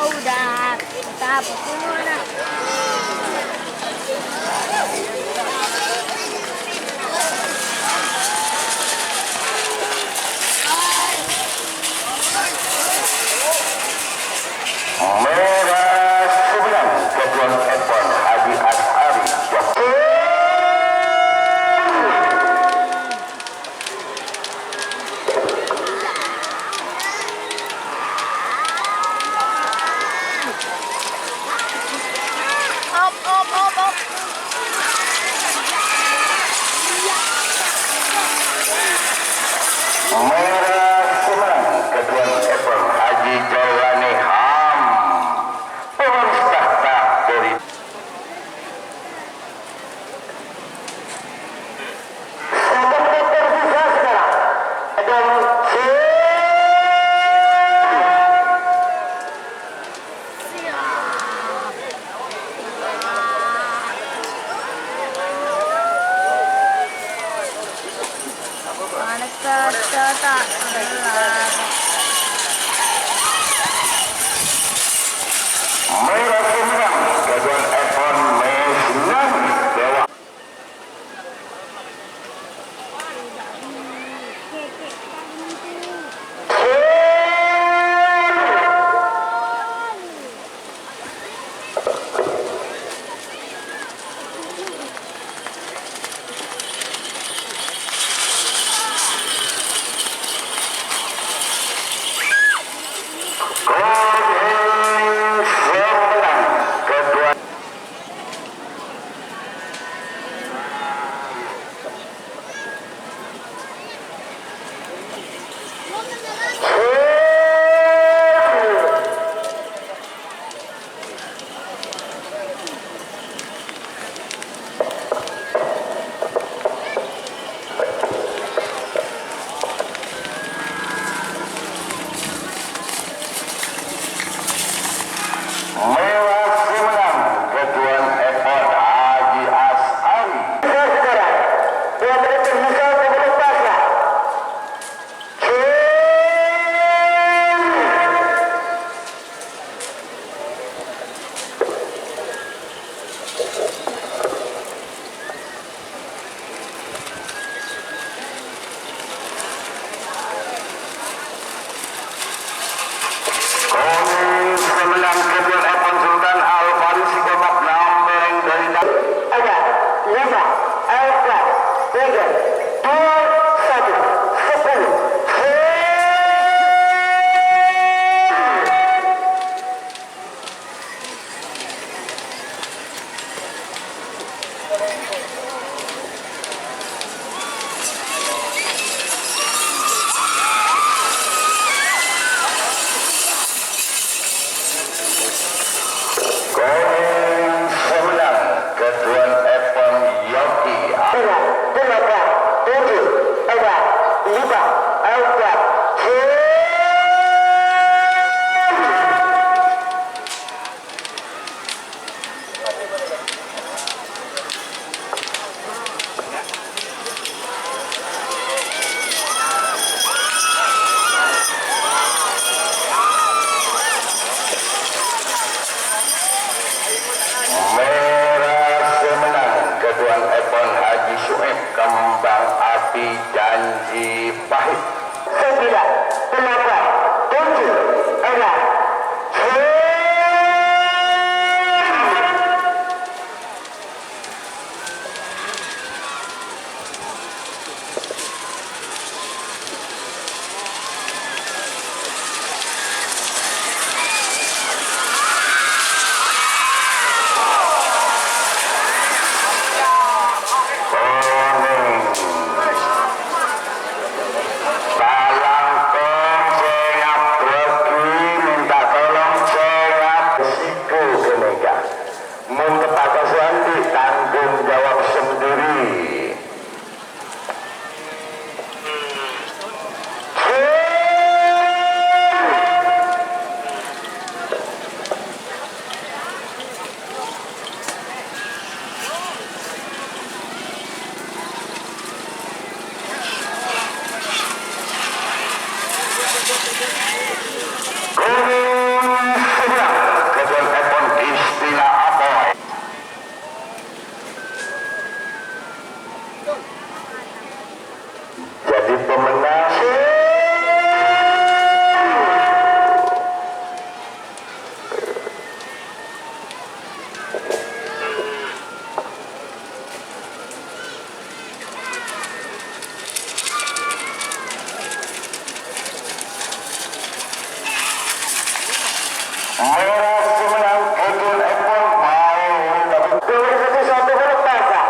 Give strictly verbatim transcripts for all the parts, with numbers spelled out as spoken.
Udah, kita betul udah. Mèra sèttong, Ketuan Epon Haji As'ari. Op, op, op, op. Mèra sèttong, Ketuan Epon Haji Jailani Ham. Pengurus tahta dari Sèttong mèter sisa sekarang. Dan Mèra sèttong, Ketuan Epon mè' sèttong, Dewa. Korban sèttong, Ketuan Mèra sèttong, Ketuan Epon Haji As'ari. Saudara, dua menit tersisa untuk lepas, ya. Korban sèttong, Ketuan Epon Sultan Al Farisi Komat Nambereng dari Dam-, ada, lima, empat, tiga, dua, satu, sepuluh. Ora sè mennang ghâdhuwân èpon maèn, tapi dua satu huruf bahasa.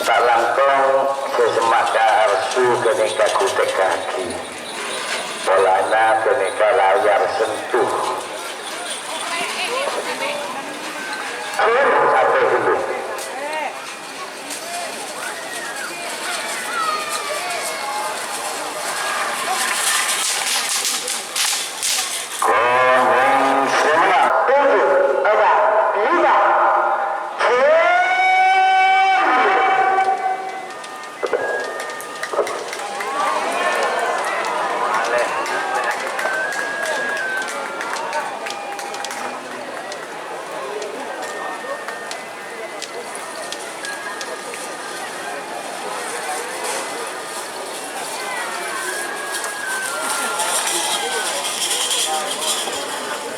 Ta' langkong sè semma' ka arsu ghânèka ghutèkaghi. Polana ghânèka layar sentuh. Akhir, apa dulu? Koneng semana. Tujuh, empat, lima.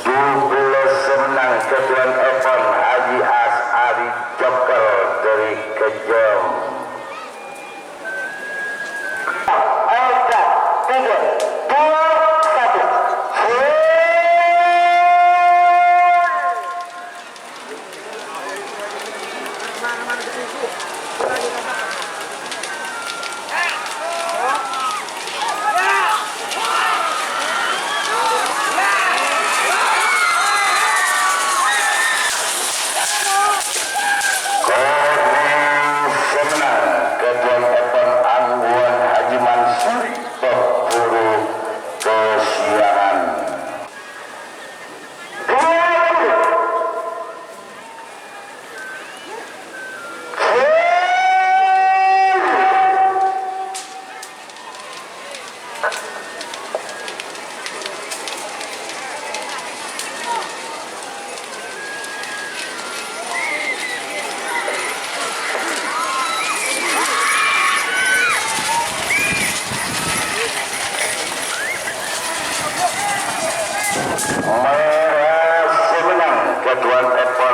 Dubellâs sè mennang ghâdhuwân èpon Haji As'ari Joker dâri Kejjhâm. Empat, tiga, dua, satu. Koneng sè mennang ghâdhuwân èpon angghuwân Haji Mansur, bhuru kasiangan. Mara sè mennang ghâdhuwân èpon